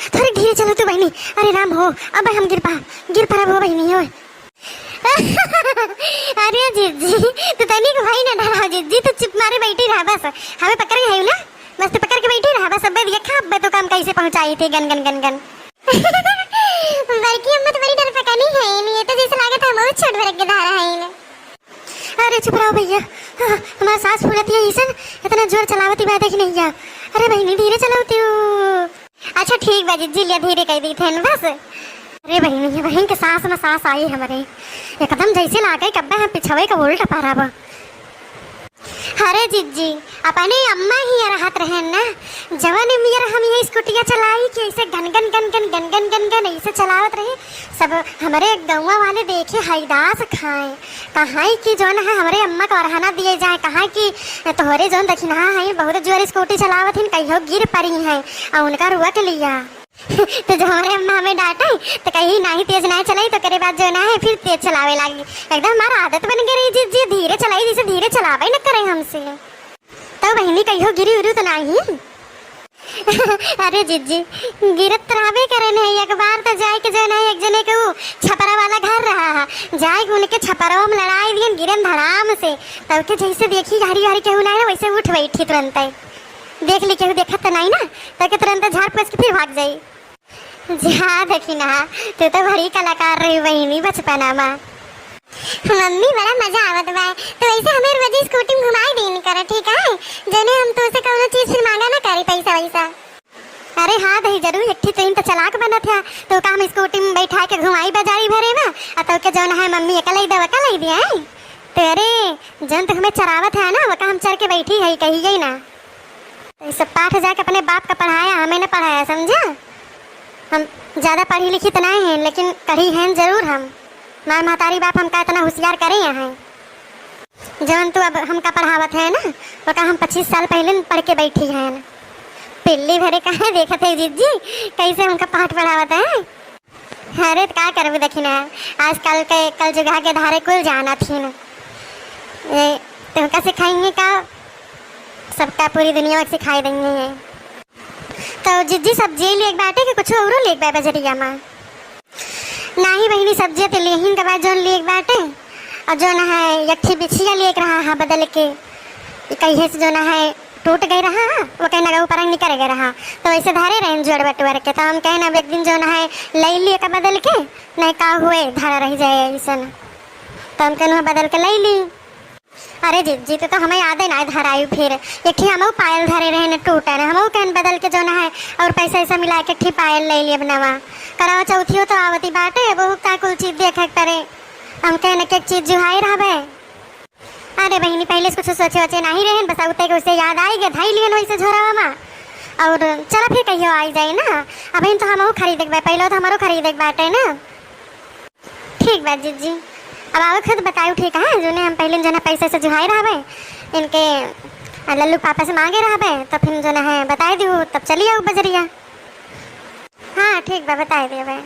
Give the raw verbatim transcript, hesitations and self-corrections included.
थोड़ी धीरे चलो तू बहिनी। अरे राम हो, अब हम गिर पा, गिर पड़ब हो बहिनी हो। अरे जिज्जी, तू तनिक भई ना डराव जिज्जी, तू चुप मारे बैठी रहा बस। हमें पकड़ के है ना, बस तू पकड़ के बैठी रहा बस। अबे देखा, अबे तो काम कैसे पहुंचाई थे गन गन गन गन। बड़की अम्मा तो बड़ी डरपकनी है, नहीं ये तो जैसे लागत है हम बहुत छोट बरक के धारा है इन्हें। अरे चुप रहो भैया, हाँ, हमार सास फूलत है ऐसन, इतना जोर चलावती बा देखी नहीं क्या। अरे बहिनी धीरे चलावती हूँ। अच्छा ठीक बा जिज्जी, लिया धीरे कह दी थे बस। अरे बहिनी, ये बहिन के सास में सास आई हमरे, एकदम जैसे लागे कब्बे हम पिछवे के उल्ट पारा बा। अरे जिज्जी, अपने अम्मा ही रहत रहन ना, जवन मियर हम ये स्कूटिया चलाई कि ऐसे गन गन गन गन गन गन गन गन ऐसे चलावत रहे, सब हमरे गौवा वाले देखे हैदास खाए। कहाँ कि जौन है हमरे अम्मा का ओरहना दिए जाए, कहाँ कि तोहरे जौन दखिनहा है बहुत जोर स्कूटी चलावत हिन, कहियो गिर पड़ी है और उनका रुआ के लिया। तो जो हमरे अम्मा हमें डांटे तो कहीं नाही तेज नाही चलाई, तो करे बाद जौन है फिर तेज चलावे लागी। एकदम हमार आदत बन गई रही जिज्जी, धीरे चलाई, जैसे धीरे चलावे न करे हमसे। तो बहिनी कहियो गिरी उरी तो नाही? अरे जिज्जी, गिरत रहबे करे नहीं। एक बार तो जाए के जौन है एक जने के ऊ छपरा वाला घर रहा है, जाए के उनके छपरवा में लड़ाई दियन, गिरन धड़ाम से। तब के जैसे देखी हरी हरी केहू नहीं ना, वैसे उठ बैठी तुरंत। देख ली केहू देखत तो नहीं ना, तब के तुरंत झाड़ पोछ के फिर भाग जाई। जा दखिनहा, तू तो बड़ी कलाकार रही बहिनी बचपना में। मम्मी बड़ा मजा आवत बा, तो ऐसे हमें रोज स्कूटी में घुमाई दीन कर, ठीक है? जने हम तुझसे कौनो चीज फिर मांगा ना करी पैसा वैसा। अरे हाँ दही जरूर, एक ठी तो इन तो चलाक बनत है, तो का हम स्कूटी में बैठा के घुमाई बाजारी भरे में, आ तो के जौन है मम्मी अकेले दे अकेले दिया है। तो अरे जौन तो हमें चरावत है ना, वका हम चढ़ के बैठी है कही गई ना। तो ये सब पाठ जाके अपने बाप का पढ़ाया, हमें ना पढ़ाया, समझा? हम ज्यादा पढ़ी लिखी तो नहीं हैं, लेकिन कढ़ी हैं जरूर हम। मार महतारी बाप हमका इतना होशियार करे हैं। जौन तू अब हमका पढ़ावत है ना, वका हम पच्चीस साल पहले न पढ़ के बैठी हैं। पिल्ली भरे काहे देखत है जिज्जी, कैसे हमका पाठ पढ़ावत है? अरे त का करबू दखिनहा, आजकल के कलजुगा के धारे कुल जानत ही न। ये तुमका सिखाएंगे का? सबका पूरी दुनिया में सिखाई देंगे ये। तो जिज्जी सब्जी लेके बाटे कि कुछ औरो लेके बा बजरिया में? नाही बहिनी, सब्जी तो लेहिन के बाद जौन लेके बाटे, और जौन है एक ठी बिछिया लेके रहा है बदल के, कहिए से जौन है टूट गए रहा, वो कहीं नगऊ परंग निकल गए रहा, तो वैसे धरे रहे जोड़ बटोर के। तो हम कहे ना, अब एक दिन जौन है ले लिए का बदल के, नहीं का हुए धरा रह जाए ऐसन। तो हम कहन बदल के ले ली। अरे जिज्जी, तो, तो हमें याद है ना धराई। फिर एक ठी हमहू पायल धरे रहे न, टूटे न, हमहू कहन बदल के जौन है और पैसा ऐसा मिला के ठी पायल ले लिए नवा। करवा चौथियो तो आवती बाटे, अब का कुल चीज देखे के पड़े। हम कहन एक एक चीज जुहाई रहबे। अरे बहिनी, पहले से कुछ सोचे वोचे नहीं रहन, बस उते के उसे याद आई गए, धाई लियन वैसे झोरावा में। और चला फिर कहियो आई जाए ना, अबहिन तो हमहू खरीदे के बा, पहले तो हमारो खरीदे के बाटे ना। ठीक बा जिज्जी, अब आवे खुद बतायू, ठीक है? जोने हम पहले जोने पैसे से जुहाई रहबे इनके, आ, लल्लू पापा से मांगे रहबे, तो फिर जोने है बताई दिहू, तब चली आऊ बजरिया। हाँ ठीक बा, बताई देबे।